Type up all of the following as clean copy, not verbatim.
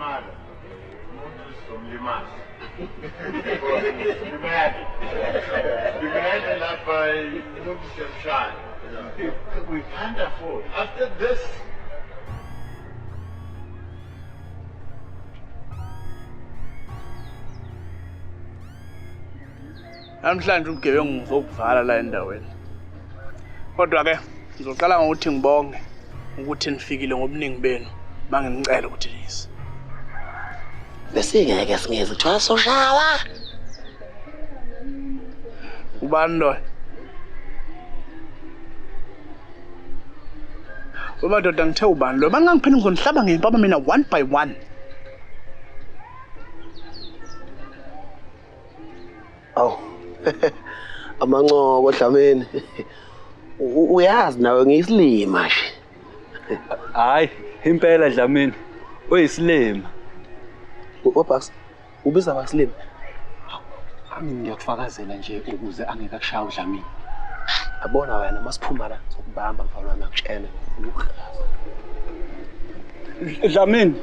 Sizolimala. Umuntu sizomlimaza. Limele lapha umuntu siyamshaya. We can't afford. After this, namhlanje ubugebengu ngizokuvala la endaweni. Kodwa ke ngizoqala ngokuthi ngibonge ukuthi nifikile ngobuningi benu manginicela ukuthi nize. Besingeke singeze kuthiwa soshawa. Ubani lo? Wemadoda ngithe ubani lo? Mangangiphinde ngizonihlaba ngempama mina one by one. Awu. Amancoko Dlamini. Uyazi nawe ngiyisilima nje. Hayi, impela Dlamini. Uyisilima. Obax, ubiza abasilima. Ami ngiyakufakazela nje ukuze angeke akushaya uDlamini. Yabona wena masiphuma la sokubamba mfana wami akutshena. Dlamini.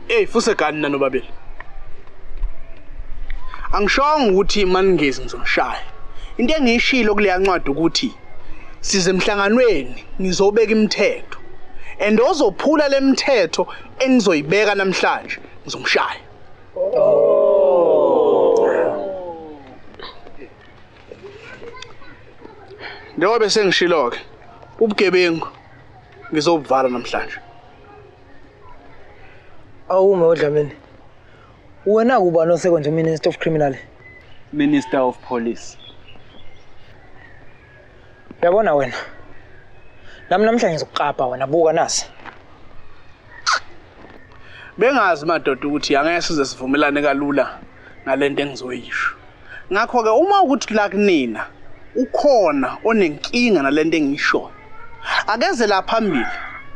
Hey, fusegani nanobabili. Angishongo ukuthi maningezi ngizomshaya. Into engiyishilo kuleya ncwadi ukuthi size emhlanganweni ngizobeka imithetho. And ozophula lemithetho engizoyibeka namhlanje ngizomshaya. Njengoba sengishilo ke ubugebengu ngizobuvala namhlanje. Awume uDlamini. Wena kubani osekwenza Minister of Criminal? Minister of Police. Uyabona wena. Nami namhlanje ngizokuqapha wena buka nasi. Bengazi madoda ukuthi angeke size sivumelane kalula ngalento engizoyisho. Ngakho ke uma ukuthi la kunina ukhona onenkinga nalento engishoyo, akeze la phambili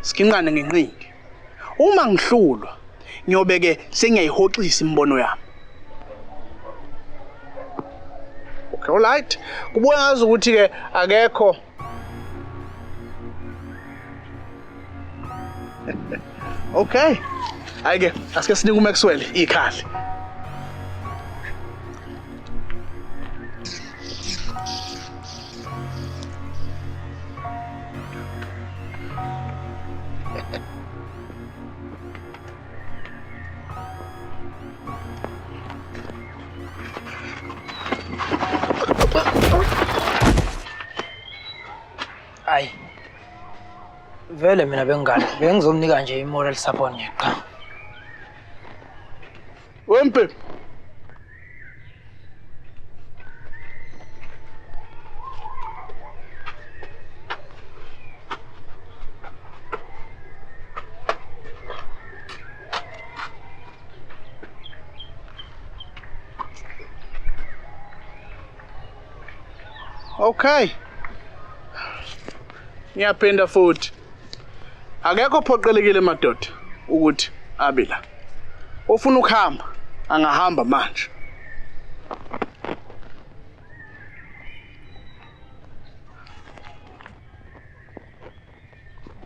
siginqane ngenqindi. Uma ngihlulwa ngiyobeke sengiyayihoxisa imibono yami. Okay, all right. Kubuye ngazi ukuthi ke akekho. Okay. Hayi ke asike sinike uMaxwell ikhali. Hayi. Vele mina bengane bengizomnika nje i-moral support nje qha. Wempe. Okay. Ngiyaphinda futhi. Akekho phoqelekile madoda ukuthi abe la. Ofuna ukuhamba angahamba manje.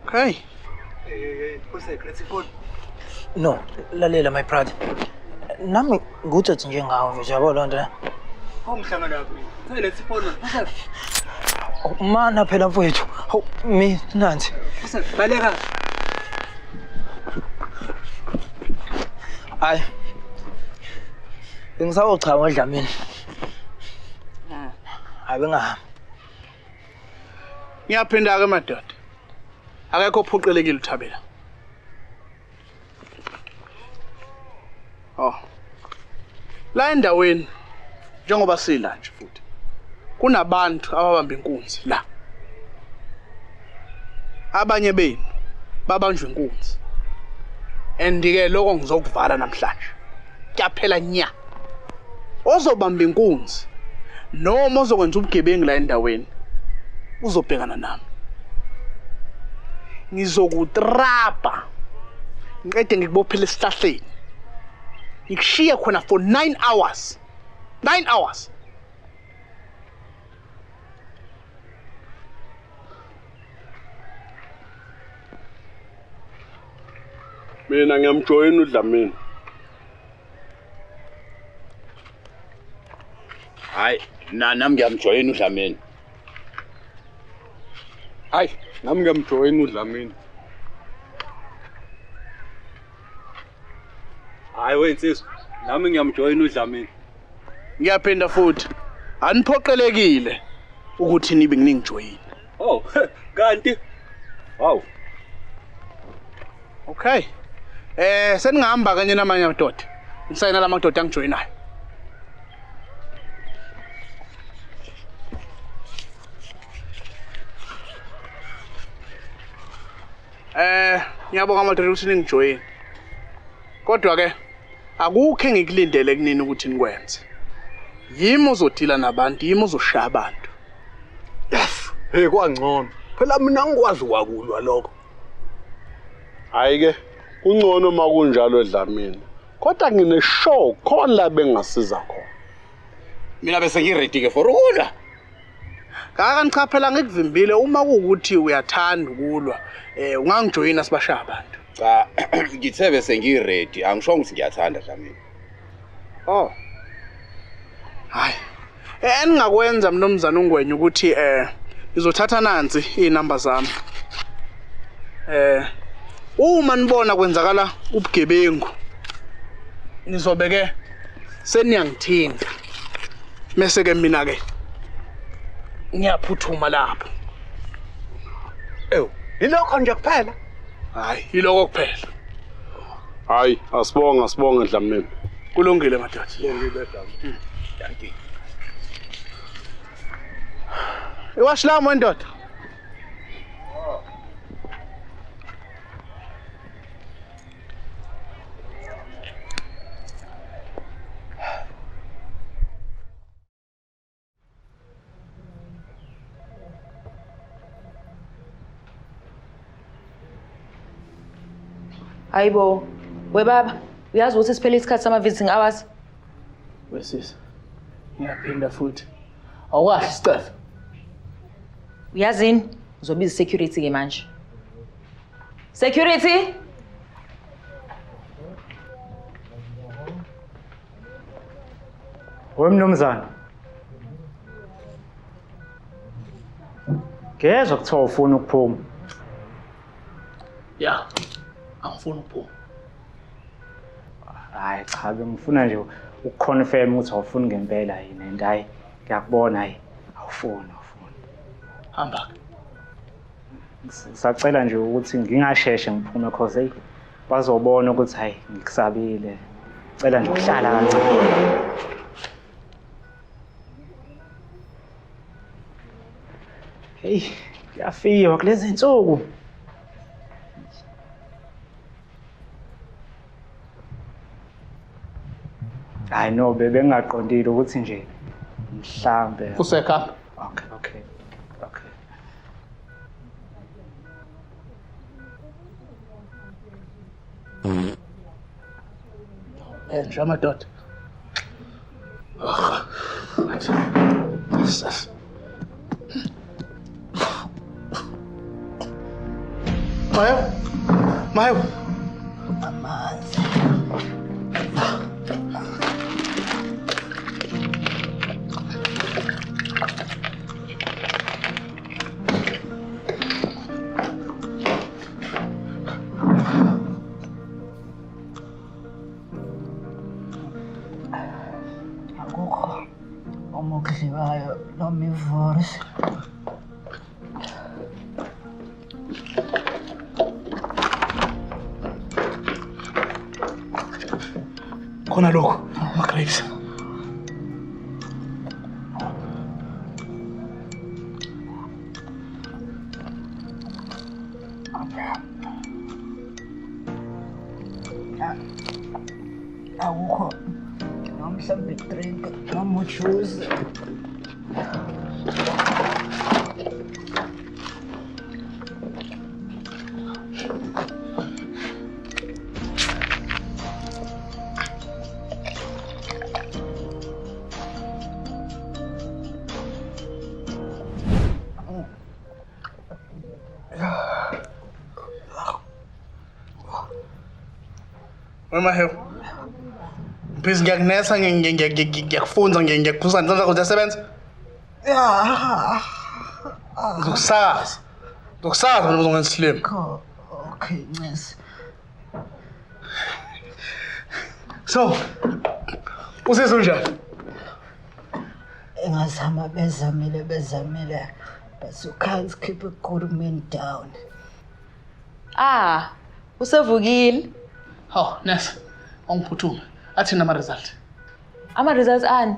Okay. Hey, phone. No, lalela my brother. Nami nguthathe njengawe nje yabo lonto. Awumhlangano yakho mina. Let's phone. Mana phela mfowethu. Hawu mina nansi. Baleka. Hayi. Bengisawochama uDlamini. Hayi bengahambi. Ngiyaphinda ke madoda. Akekho ophoqelekile uthabela. Oh. La endaweni njengoba sila nje futhi kunabantu ababamba inkunzi la. Abanye benu babanjwe inkunzi. And ke lokho ngizokuvala namhlanje. Kuyaphela nya. Ozobamba inkunzi noma ozokwenza ubugebengu la endaweni uzobhekana nami. Ngizokutrapa. Ngiqede ngikubophele esihlahleni. Ngikushiye khona for 9 hours. 9 hours. Mina ngiyamjoyina uDlamini. Hayi, nami ngiyamjoyina uDlamini. Hayi, nami ngiyamjoyina uDlamini. Hayi wensizwa, nami ngiyamjoyina uDlamini. Ngiyaphinda futhi. Aniphoqelekile ukuthi nibe ngingijoyina. Oh, kanti. Wow. Okay. Seningahamba kanye namanye amadoda. Ngisayina lamadoda angijoyinayo. Ngiyabonga amadoda ukuthi ningijoyine. Kodwa ke akukho engikulindele kunini ukuthi nikwenze. Yimi ozodila nabantu, yimi ozoshaya abantu. Yes, hey kwangcono. Phela mina ngikwazi kwakulwa lokho. Hayi ke, kungcono makunjalo Dlamini. Kodwa ngine show khona la bengasiza khona. Mina bese ngiready ke for ukulwa. Kaka cha phela ngikuvimbile uma kuukuthi uyathanda ukulwa, ungangijoyina sibashaya abantu. Cha, ngithe bese ngiready, angisho ukuthi ngiyathanda Dlamini. Oh. Hayi. Eningakwenza mnumzana uNgwenya ukuthi ngizothatha nansi inamba zami. Uma nibona kwenzakala ubugebengu nizobeke seniyangithinta. Mase ke mina ke ngiyaphuthuma lapho. Ew, ilokho nje kuphela. Hayi, ilokho kuphela. Hayi, asibonga asibonga Dlamini. Kulungile madoda. Kulungile Dlamini. Dankie. Iwashi lami wendoda. Hayibo, we baba, uyazi ukuthi siphele isikhathi sama visiting hours? Wesisi, ngiyaphinda futhi. Awukahle isicefe. Uyazini? Uzobiza security ke manje. Security? We mnumzana. Ngezwe kuthiwa ufuna ukuphuma. Ya. Angifuni ukuphuma. Hayi cha, bengifuna nje ukuconfirm ukuthi awufuni ngempela yini and hayi ngiyakubona hayi awufuni awufuni. Hamba. Sacela nje ukuthi ngingasheshe ngiphume cause hey bazobona ukuthi hayi ngikusabile. Cela nje ukuhlala kancane. Hey, kuyafiwa kulezi insuku. I know bebengaqondile ukuthi nje mhlambe usekha. Okay, okay. Okay. Nje amadoda. Mayo. Mayo. Amanzi. Akukho omokudliwayo noma ivorisi. Khona lokho ama-grapes. Akukho noma mhlawumbe drink noma ujuice. Wemahewu. Mphisi ngiyakunesa ngiyakufunza ngiyakukhuza inhlanhla zakho ziyasebenza. Ya. Ngizokusakaza. Ngizokusakaza mina uzongenza isilima. Okay, ncesi. So, usizwe unjani? Engazama bezamile bezamile but you can't keep a good man down. Ah, usevukile. Hawu, nurse, angiphuthume. Athini ama-result? Ama-results ani?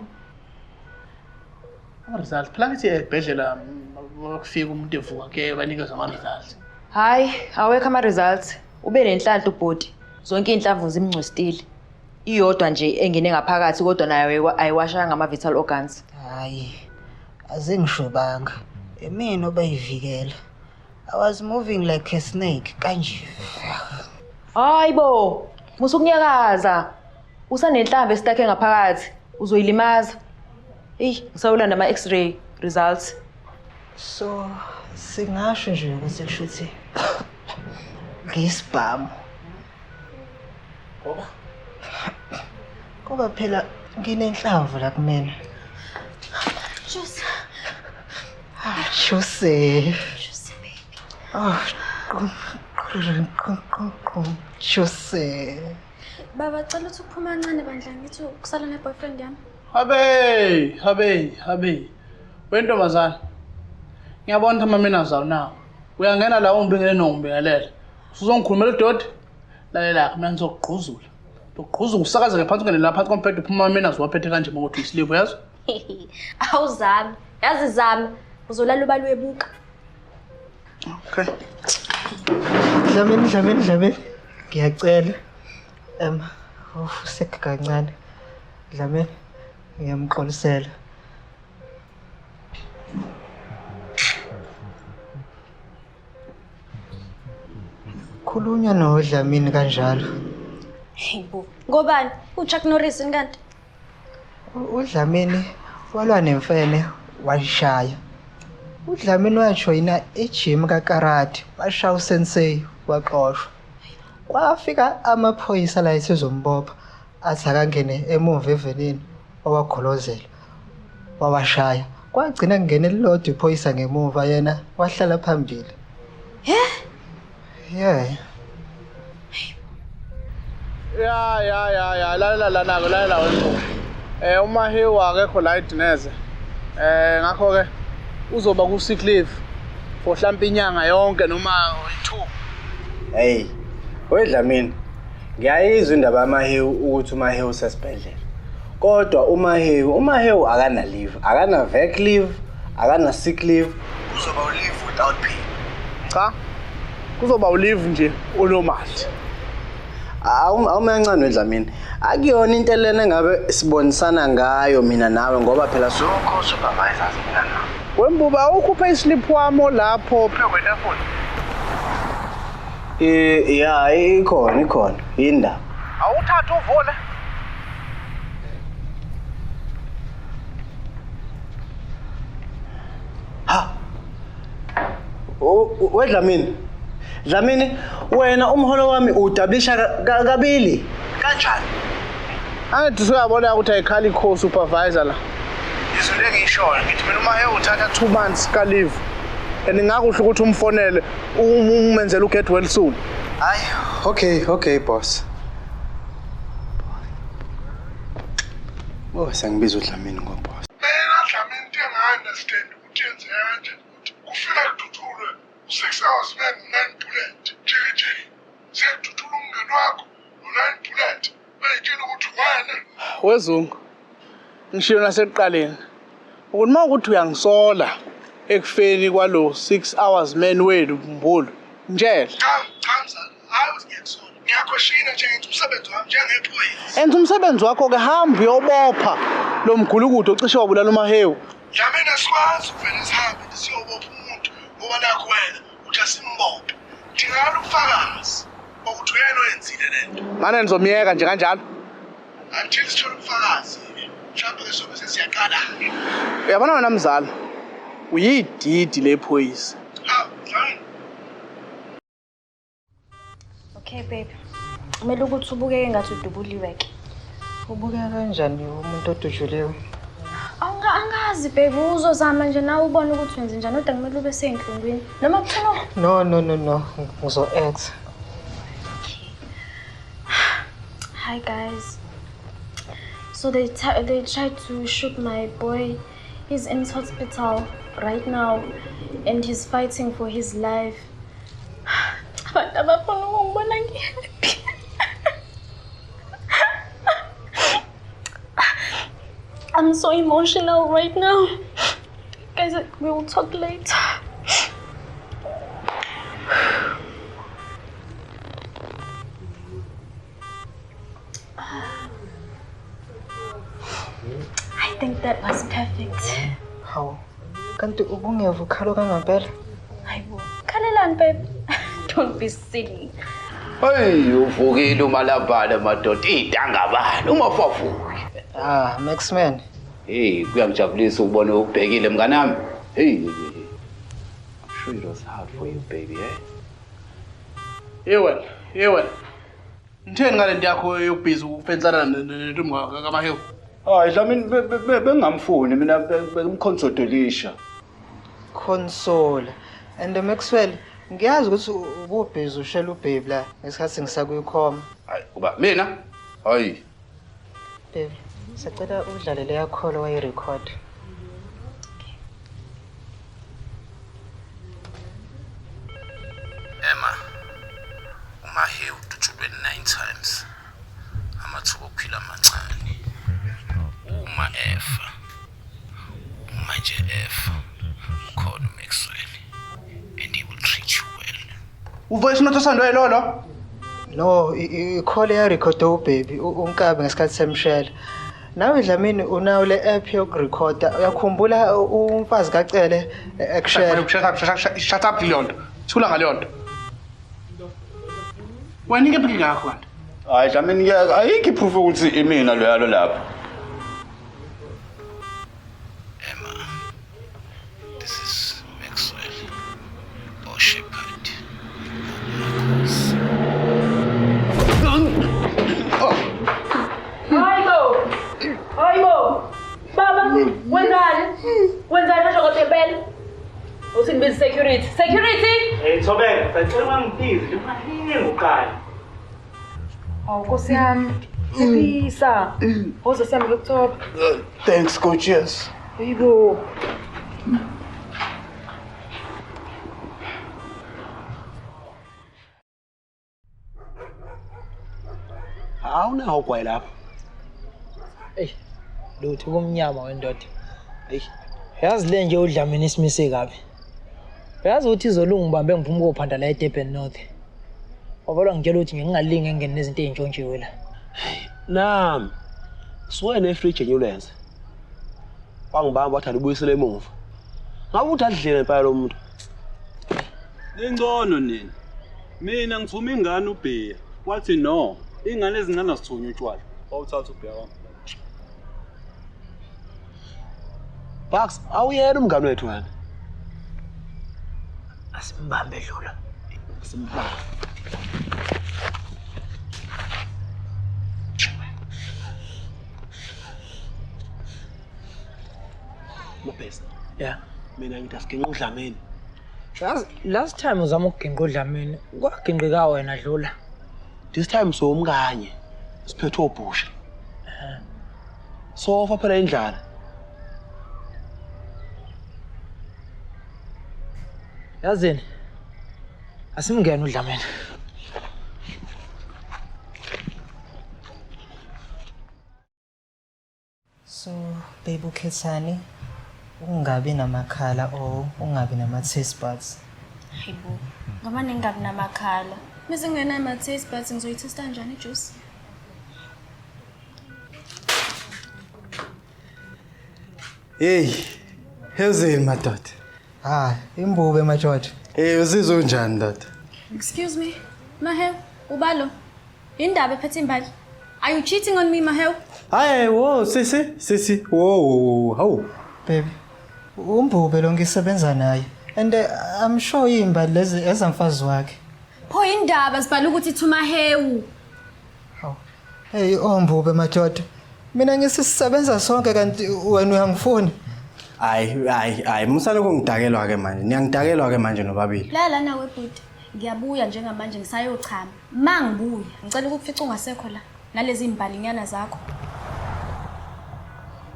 Ama-result. Phela ngithi esibhedlela kufika umuntu evuka ke banikezwe ama-result. Hayi, awekho ama-results. Ube nenhlanhla ubhuti. Zonke iy'nhlamvu zimngcwestile. Iyodwa nje engene ngaphakathi kodwa nayo ayiwashanga ama-vital organs. Hayi, azingishobanga. Imina obayivikela. I was moving like a snake kanje. Hayi bo, musukunyakaza. Usanenhlamvu esitakhe ngaphakathi, uzoyilimaza. Eyi, ngisayolanda ama-x-ray results. So singasho nje ukuthi kushuthi ngisibhamu. Ngoba? Ngoba phela nginenhlamvu la kumina. Juice. Ah, Juice. Juice, baby. Oh, Juice. Baba, cela ukuthi uphume kancane bandla ngithi ukusala ne-boyfriend yami. Habe, habe, habe. Wentombazane. Ngiyabona ukuthi amamina zawo nawo. Uyangena la ungibingelele nongibingelele. Usuzongikhulumela udoti? Lalela mina ngizokugquzula. Ngizokugquzula usakazeke phansi ungene la phansi kombhede uphuma amamina ziwaphethe kanje ngokuthi uyisilivu yazi? Awuzami. Yazi zami. Uzolala ubali webuka. Okay. Dlamini, Dlamini, Dlamini. Ngiyacela. Ufuseke kancane. Dlamini, ngiyamxolisela. Khulunywa noDlamini kanjalo. Hey bo. Ngobani? uChuck Norris kanti? UDlamini walwa nemfene wayishaya. UDlamini wajoyina ijim kakarate, washaya usensei waxoshwa. Kwafika amaphoyisa la esezombopha athi akangene emuva evenini wawagolozela wawashaya. Kwagcina kungena elilodwa iphoyisa ngemuva yena wahlala phambili. He? Yeah. Ya ya ya ya lalela lana ke lalela wena. uMahewu akekho la eDineze. Ngakho ke uzoba ku sick leave for mhlawumbe inyanga yonke noma 2. Hey, weDlamini. Ngiyayizwa indaba yaMahewu ukuthi uMahewu usesibhedlela. Kodwa uMahewu akana leave, akana vac leave, akana sick leave. Uzoba u-leave without pay. Cha. Kuzoba u-leave nje onomali. Awumancane weDlamini. Akuyona into lena engabe sibonisana ngayo mina nawe ngoba phela sokho supervisors mina nawe. Wembuba ukhuphe islip wami lapho phezu kwetafula. Ya ikhona ikhona indaba. Awuthathe uvule. Ha. WeDlamini. Dlamini wena umholo wami udablisha kabili. Kanjani? Angithi usuyabona ukuthi ayikhali co supervisor la. Izwi lengishoyo ngithi mina uMahewu uthatha 2 months ka leave. And ngakuhle ukuthi umfonele umenzele uget well soon. Hayi, okay, okay boss. Oh, sengibiza uDlamini ngoboss. Mina Dlamini into enga-understand ukuthi yenzeka kanjani ukuthi kufika kudutshulwe u-6 hours man 9 bullet. Jiki jiki. Siyakudutshula umngani wakho ngo-9 bullet. Bayitshela ukuthi wena. Wezungu. Ngishiyo nasekuqaleni. Ukuthi uma ukuthi uyangisola ekufeni kwalo 6 hours man wethu Mbulu. Ngitshele. Cha, cha mzala. Hayi ukuthi ngiyakusola. Ngiyakhweshina nje ngenza umsebenzi wami njengephoyisa. Enza umsebenzi wakho ke hamba uyobopha lo mgulukudu ocishe wabulala uMahewu. Dlamini asikwazi ukuvele sihambe nje siyobopha umuntu ngoba nakho wena uthi asimbophe. Dingakala ubufakazi bokuthi uyena oyenzile lento. Mane nizomyeka nje kanjalo. Until sithole ubufakazi ke. Mhlawumbe ke sobe sesiyaqala. Uyabona wena mzala. Uyididi lephoyisa. Hawu, Dlamini. Okay baby. Kumele ukuthi ubukeke ngathi udubuliwe ke. Ubukeka kanjani umuntu odutshuliwe? Angazi babe, uzozama nje nawe ubone ukuthi wenze njani, kodwa kumele ube sey'nhlungwini. Noma kuthiwa No, no, no, no. Ngizo-act. Hi guys. So they tried to shoot my boy. He's in hospital right now and he's fighting for his life. Abantu abafuna ukungibona ngi-happy. I'm so emotional right now. Guys, we will talk later. I think that was perfect. Hawu, kanti ubungeva ukhalo kangempela? Hayibo, khalelani babe. Don't be silly. Hey, uvukile umalabala madoda, idangabala umafavuki. Ah, Maxman. Hey, kuyangijabulisa ukubona ubhekile mnganami. Hey, I'm sure it was hard for you baby, eh? Ye wena. Ngitheni ngale nto yakho yokubhiza ukufensana nentombi kaMahewu? Hayi Dlamini, bengamfuni mina, bengimconsolisha. Console. And Maxwell, ngiyazi ukuthi ububhiza ushela ubaby la ngesikhathi ngisakuyikhoma. Hayi, uba mina? Hayi. Baby, sicela udlale leya call wayirecord. Emma, uMahewu udutshulwe 9 times. Amathuba okuphila amancane. Uma efa. Uma nje efa. Ukhona uMaxwell. And he will treat you well. Uvoice note osandwe lolo? No, i-call eyarekhoda ubaby unkabi ngesikhathi semshela. Nawe Dlamini unawo le app yokurekhoda. Uyakhumbula umfazi kaCele ekushela? Shut up leyo nto. Thula ngaleyo nto. Wena inke inkinga yakho kanti? Hayi Dlamini, ayikho iproof ukuthi imina lo yalo lapha. Emma, this is Maxwell or Shepherd. Hayibo! Hayibo! Baba, wenzani? Wenzani manje kodwa impela? Uthi ngibiza security. Security! Hey Thobeka, sacela ungangibizi, umahingi uqala. Awu Nkosi yami. Phephisa. Woza sami ngikuthoba. Thanks coaches. Hayibo. Awunawo ugwayi lapho. Eyi, lutho kumnyama wendoda. Eyi, yazi le nje uDlamini isimise kabi. Uyazi ukuthi izolunga ngibambe ngiphuma kophanda la eDurban North. Wabalwa ngitshela ukuthi ngingalinge ngene nezinto ey'ntshontshiwe la. Nami suke nefriji enyulenze. Wangibamba wathi alibuyisele emuva. Ngabe uthi adlile impela lo muntu. Ningcono nini? Mina ngithuma ingane uBhiya. Wathi no, ingane ezincane azithunywa utshwala. Wawuthatha uBhiya wami. Bucks, awuyena umngane wethu wena. Asimbambe Dlula. Asimbambe. Mabhesa. Yeah. Mina ngithi asiginqe uDlamini. Yazi last time uzama ukuginqa uDlamini, kwaginqika wena Dlula. This time somkanye. Siphethe obhusha. Sofa phela indlala. Yazini? Asimngene uDlamini. So, baby ukhethani ungabi namakhala or ungabi nama-taste buds? Hayibo, ngoba ningabi namakhala. Mase ngingenayo ama-taste buds ngizoyithesta kanjani ijuice? Hey, hezini madoda. Ah, imbube madoda. Hey, uzizwa unjani ndoda? Excuse me, Mahew, ubalo. Indaba ephethe imbali. Are you cheating on me, Mahew? Hayi, wo, sisi, wo, hawu. Baby, umbube lo ngisebenza naye. And I'm sure imbali lezi ezamfazi wakhe. Pho indaba sibhala ukuthi thu Mahew. Hey ombube madoda. Mina ngisisebenza sonke kanti wena uyangifuna. Hayi hayi hayi musale ukungidakelwa ke manje. Niyangidakelwa ke manje nobabili. La nawe bhuti. Ngiyabuya njengamanje ngisayochama. Mangibuya, ngicela ukukufica ungasekho la nalezi imbalinyana zakho.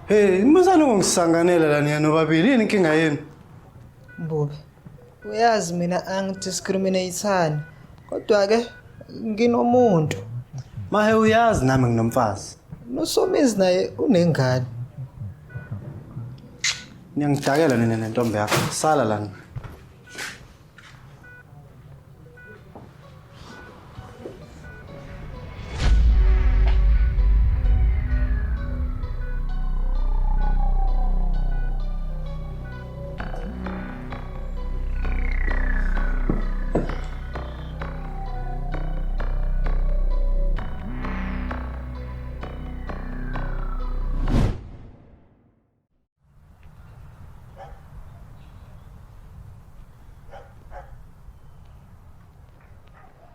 Hey, musale ukungisanganela la niya nobabili. Yini inkinga yenu? Mbube. Uyazi mina angidiscriminate-ani. Kodwa ke nginomuntu. Mahe uyazi nami nginomfazi. Nosomizi naye unengane. Niyangidakela nina nentombi yakho. Sala lana.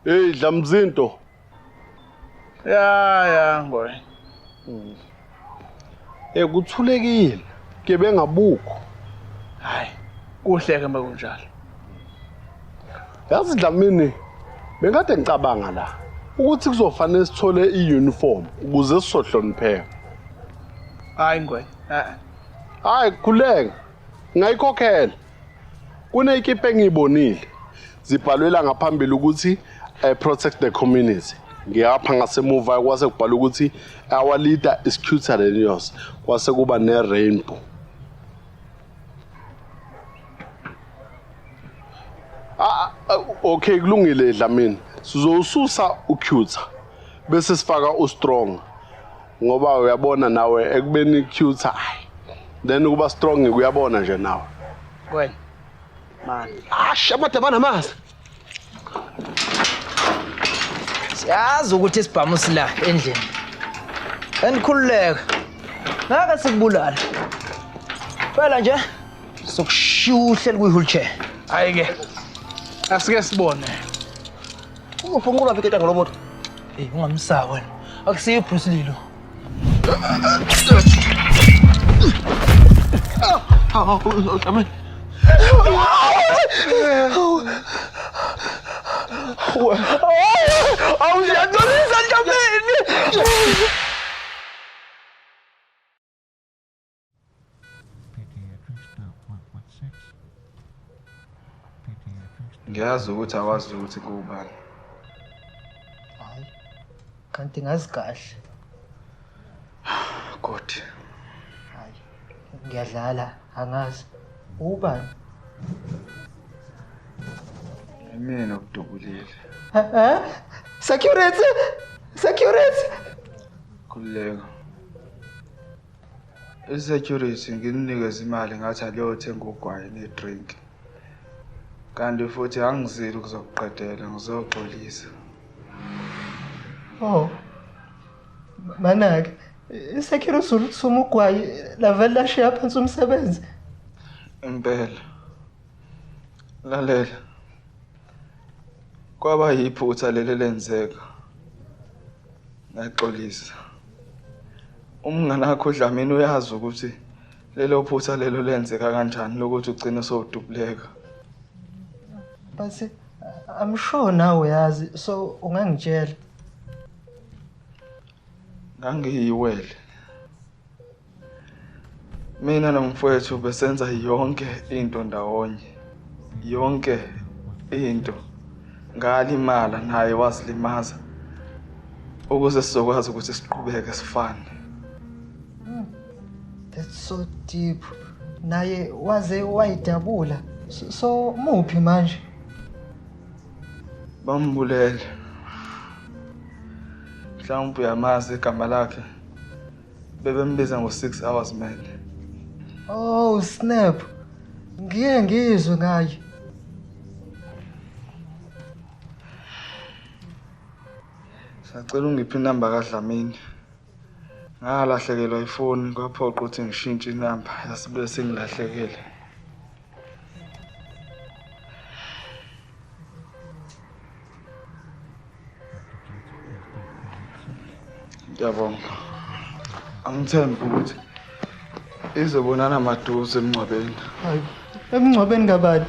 Hey Dlamzinto. Ya ngoy. Kuthulekile. Ke bengabukho. Hayi, kuhle ke makunjalo. Yazi Dlamini, bengade ngicabanga la ukuthi kuzofanele sithole iuniform ukuze sizohlonipheka. Hayi ngoy. Hayi khuleka. Ngayikhokhela. Kunekipa engiyibonile. Zibhalwe la ngaphambili ukuthi protect the community. Ngiyapha ngasemuva kwase kubhalwa ukuthi our leader is cuter than yours. Kwase kuba ne rainbow. Okay kulungile Dlamini. Sizowususa ucuter bese sifaka ustrong. Ngoba uyabona nawe ekubeni cuter then ukuba strong uyabona nje nawe. Wena man. Asha amadaba namazi. Siyazi ukuthi isibhamu sila endlini. Endikhululeka. Ngeke sikubulala. Phela nje sokushuhlela kwi-wheelchair. Hayi ke. Asike sibone. Ufunqula fiketa ngalomoto. Hey ungamsaba wena. Akusiyo Bruce Lee lo. Amen. Awuyaxolisa Dlamini. Ngiyazi ukuthi awazi ukuthi kubani. Hayi. Kanti ngazi kahle. God. Hayi. Ngiyadlala, angazi. Ubani? Mina okudubulile. Security! Security! Khululeka. I-security ngininikeze imali ngathi aliyothenga ugwayi ne-drink. Kanti futhi angizile ukuzokuqedela, ngizoxolisa. Oh. Manake, i-security uthuma ugwayi lavele lashiya phansi umsebenzi. Impela. Lalela. Kwaba yiphutha leli lenzeka. Ngaxolisa. Umngane wakho uDlamini uyazi ukuthi lelo phutha lelo lenzeka kanjani lokuthi ugcine sowudubuleka. But I'm sure now uyazi, so ungangitshela. Ngangiyiwele. Mina nomfowethu besenza yonke into ndawonye. Yonke into. Ngalimala naye wasilimaza. Ukuze sizokwazi ukuthi siqhubeke sifane. That's so deep. Naye waze wayidabula. So muphi manje? Bambulele. Mhlawumbe uyamazi igama lakhe. Bebembiza ngo-6 hours man. Oh snap. Ngiye ngizwe ngaye. Sacela ungiphe inamba kaDlamini. Ngalahlekelwa ifoni kwaphoqa ukuthi ngishintshe inamba yasibe sengilahlekele. Ngiyabonga. Angithembi ukuthi izobonana maduze emngcwabeni. Hayi, emngcwabeni kabani?